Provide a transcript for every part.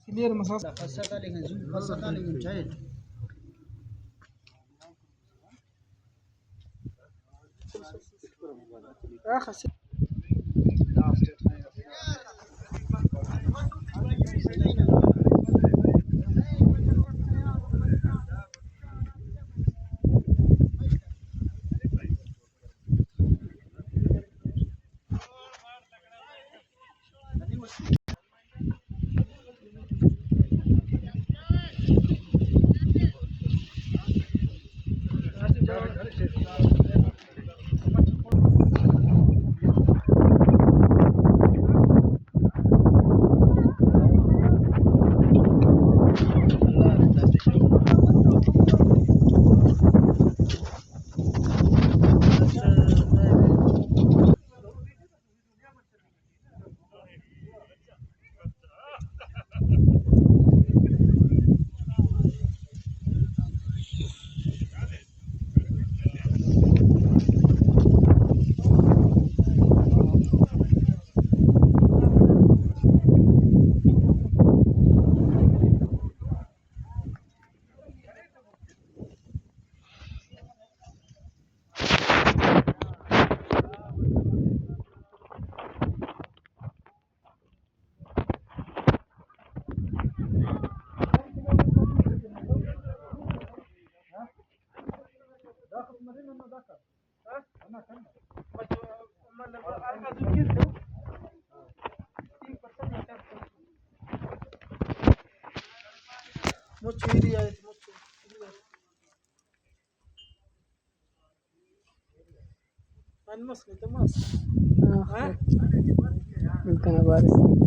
کلیئر مساس۔ خاصا کا لیکن زوم، خاصا کا لیکن چاہے۔ آ، خاصا۔ مچ ایری آیت، مچ ایری آیت. من مس، تو مس. آه. ها؟ من کنه بارس.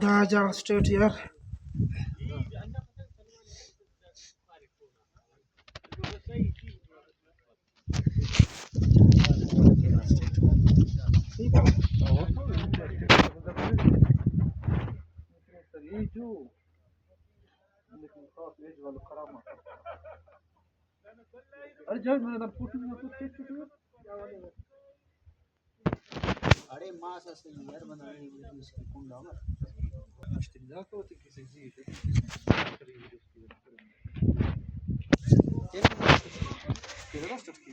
دا جا سٹیٹ یار. ارے جان، میں نے فوٹو میں تو چیک کیا. اڑے ماس است یار، بنا رہی ویڈیو اس کی کون ڈاؤن. مشتری دا تو تے کسی زی. تیرا راست کی.